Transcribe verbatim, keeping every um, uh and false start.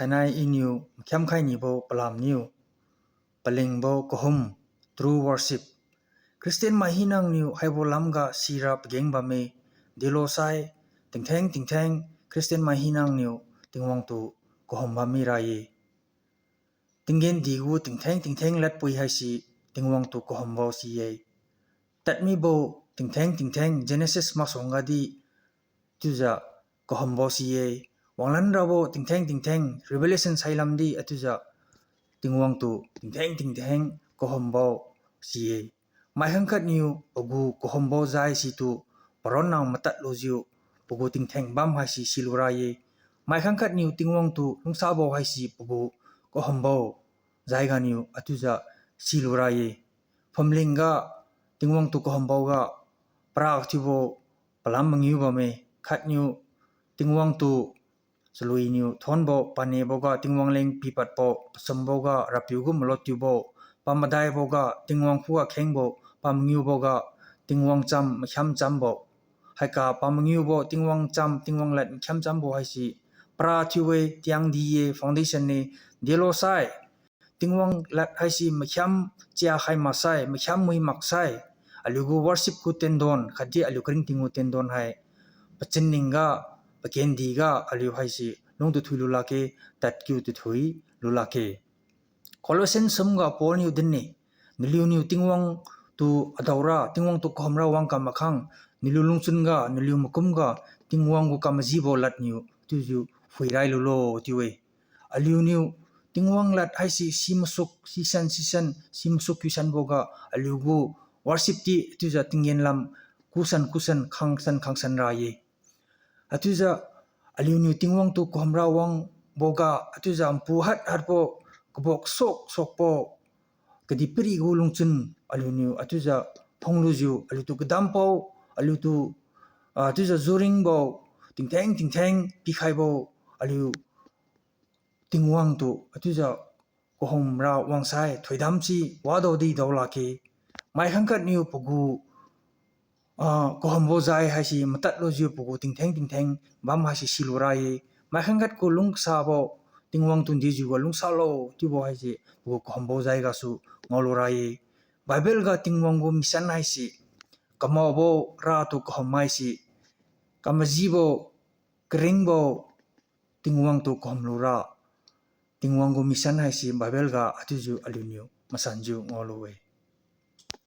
Thainai iniu makhiamkhai nibo palamniu palingbo kahum, true worship. Christian mai hina niu haibo lamga sira pageng bamme, delosai, tingtheng tingtheng Christian mai hina niu Tingwang tu kahum bammi ra-e. Tinggen digu tingtheng tingtheng ladpui haise Tingwang tu kahumbo si-e. Tadmibo tingtheng tingtheng Genesis masuangga di chiujiu kahumbo si-e. Wanglan rabo tingtheng tingtheng Revelation sailam di chiujiu Tingwang tu tingtheng tingtheng kahumbo si-e. Mai khangkhat niu pagu kahumbo jai situ paronna matadlujiu pagu tingtheng bam haise silu ra-e. Mai khangkhat niu Tingwang tu lungsabo haise pagu kahumbo jai ganiu chiujiu silu ra-e. Phumlingga Tingwang tu kahumboga para kathiubo palam mangiu bamme. Khatniu Tingwang tu chalui niu thonbo, paniboga Tingwang leng pipadbo, pasumboga RAPIU gu malot tiubo, pamadaiboga Tingwang khuga khengbo, pamangiuboga Tingwang cham makhiam chambo. Haika pamangiubo Tingwang cham, Tingwang lad makhiam chambo haise para thiu-e, tiang di-e, foundation-e, delosai. Tingwang lad haise makhiam chia khai maksai, makhiam mui maksai, aliu gu worship gu tendon khatdi aliu karingting gu tendon hai pachin ningga, pakendiga aliu haise lungtu thui lu lakge, tadkiu tu thui lu lakge. Colossian sumga Paul niu din-e, naliuniu Tingwang tu adaora, Tingwang tu kahumra wang kam makhang, naliu lungchunga, naliu makumga, Tingwang gu kamajibo ladniu chiujiu phuirai lulo chiu-e. Aliuniu Tingwang lad haise si masuk, sisan, sisan, si masuk kiusanboga, aliu gu worship ti chiujiu tinggen lam kusan kusan, khangsan khangsan ra-e. Chiujiu aliuniu Tingwang tu kahumra wangboga, chiujiu npu hat hatbo, kabok sok sokbo, kadihpiri gu lungchun aliuniu chiujiu phunglujiu, aliutu kadampao, aliutu, ah, chiujiu juringbo, tingtheng tingtheng pikhaibo, aliu Tingwang tu chiujiu kahumra wangsai thoidam si wadaodi daolakge. Mai khangkhat niu pagu, ah, kahumbo jai haise matadlujiu pagu tingtheng tingtheng bam haise silu ra-e. Mai khangkhat gu lungsabo, Tingwang tu ndijiuga lungsalo chiubo haise pagu kahumbo jai gasu ngaolu ra-e. Bible ga Tingwang gu mission haise kamaobo, ratu kahum haise kamajibo, karingbo, Tingwang tu kahum lura, Tingwang gu mission haise Bible ga chiujiu aliuniu masanjiu ngaolu-e.